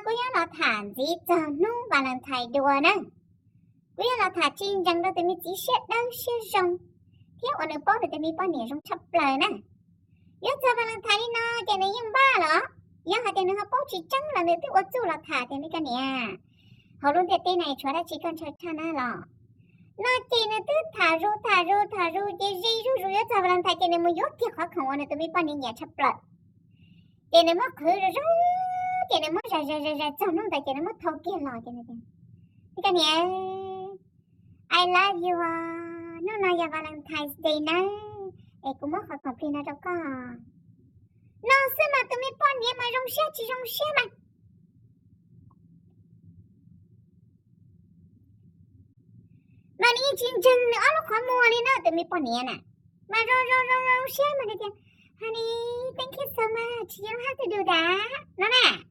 Kuv yuav los tham ntxiv txog hnub Valentine dua na. Kuv yuav los tham tsis ntsees rau tus me txiv siab dawb siab zoo thiab uas nws paub nws tus me poj niam zoo tshaj plaws na. Yuav txog Valentine li no ces nws yeej npaj los? Yog hais tias nws ho paub tsis tseeb los nws twb ua txuj los tham tias me koj niam, hauv lub ntiaj teb no tshuav dab tsi koj ntshaw tshaj na los? No ces nws twb tham zus tham zus tham zus ces ze zuj zus yuav txog Valentine ces nws mus yuav kiag qhov khoom uas nws tus me poj niam nyiam tshaj plaws. Ces nws muab qhwv zoo zoo, ces nws muab zais zais zais zais txog hnub ntawd ces nws muab thau kiag los ces nws tias, me koj niam, I love you, hnub no yog Valentine's Day nawb, es kuv muab qhov khoom plig no rau koj. No xwb mas tus me poj niam mas zoo siab tsis zoo siab mas, mas nws yeej tsis ntseeg nws ob lub qhov muag li na. Tus me poj niam na mas zoo zoo zoo zoo siab mas nws tias, honey, thank you so much, you don't have to do that no na.